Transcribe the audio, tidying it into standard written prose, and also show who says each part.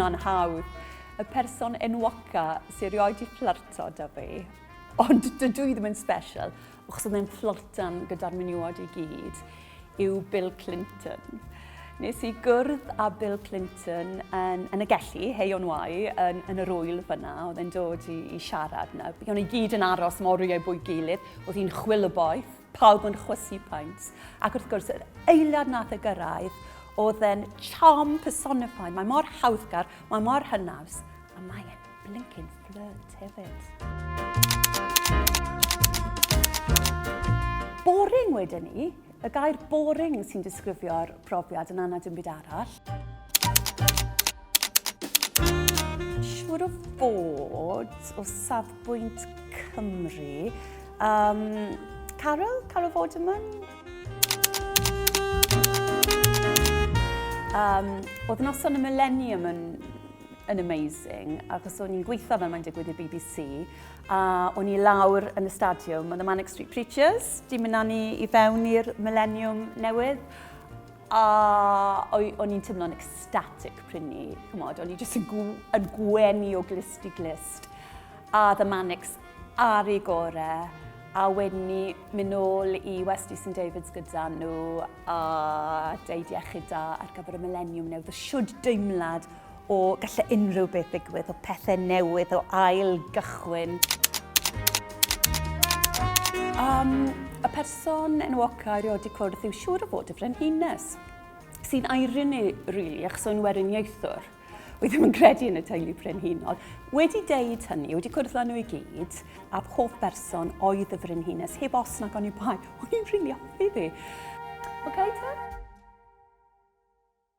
Speaker 1: hwnna'n hawdd. Y person enwoca sy'n erioed 'di fflyrto 'da fi, ond dydw i ddim yn special, achos oedd e'n fflyrtan gyda'r menywod i gyd, yw Bill Clinton. Nes i gwrdd â Bill Clinton yn, yn y Gelli, Hay on Wye, yn, yn yr ŵyl fyna, oedd e'n dod i, i siarad yna. O'n i gyd yn aros am oriau bwy gilydd, oedd hi'n chwil y boeth, pawb yn chwysu paent. Ac wrth gwrs, yr eiliad nath e gyrraedd, oedd e'n charm personified. Mae mor hawddgar, mae mor hynaws, a mae e'n blinking flirt hefyd. Boring wedyn ni. Y gair boring sy'n disgrifio'r profiad yn anad dim byd arall. Siŵr o fod o safbwynt Cymru. Um, Carol? Carol Vorderman? Um, oedd noson y Millennium yn, yn amazing, achos o'n i'n gweithio fel mae'n digwydd i'r BBC, a o'n i lawr yn y stadiwm, oedd y Manic Street Preachers, di mynd â ni i fewn i'r Millennium newydd, a o'n i'n teimlo'n ecstatic pryd ni, chymod, o'n i jyst yn, gw yn gwenu o glust i glust. A The Manics ar ei gore, a wedyn ni mynd nôl i Westy St David's gyda nhw a deud iechyd da ar gyfer y mileniwm newydd. Y siwd deimlad o gallai unrhyw beth ddigwydd, o pethau newydd, o ail gychwyn. Um, y person enwoca erioed 'di cwrdd yw siŵr o fod y frenhines, sy'n irony, really, achos o'n weriniaethwr. Wy ddim yn credu yn y teulu brenhinol. Wedi deud hynny, wedi cwrdd â nhw i gyd, a hoff berson oedd y frenhines, heb os nag oni bai. O'n i'n rili hoffi ddi. Oce, okay, ta?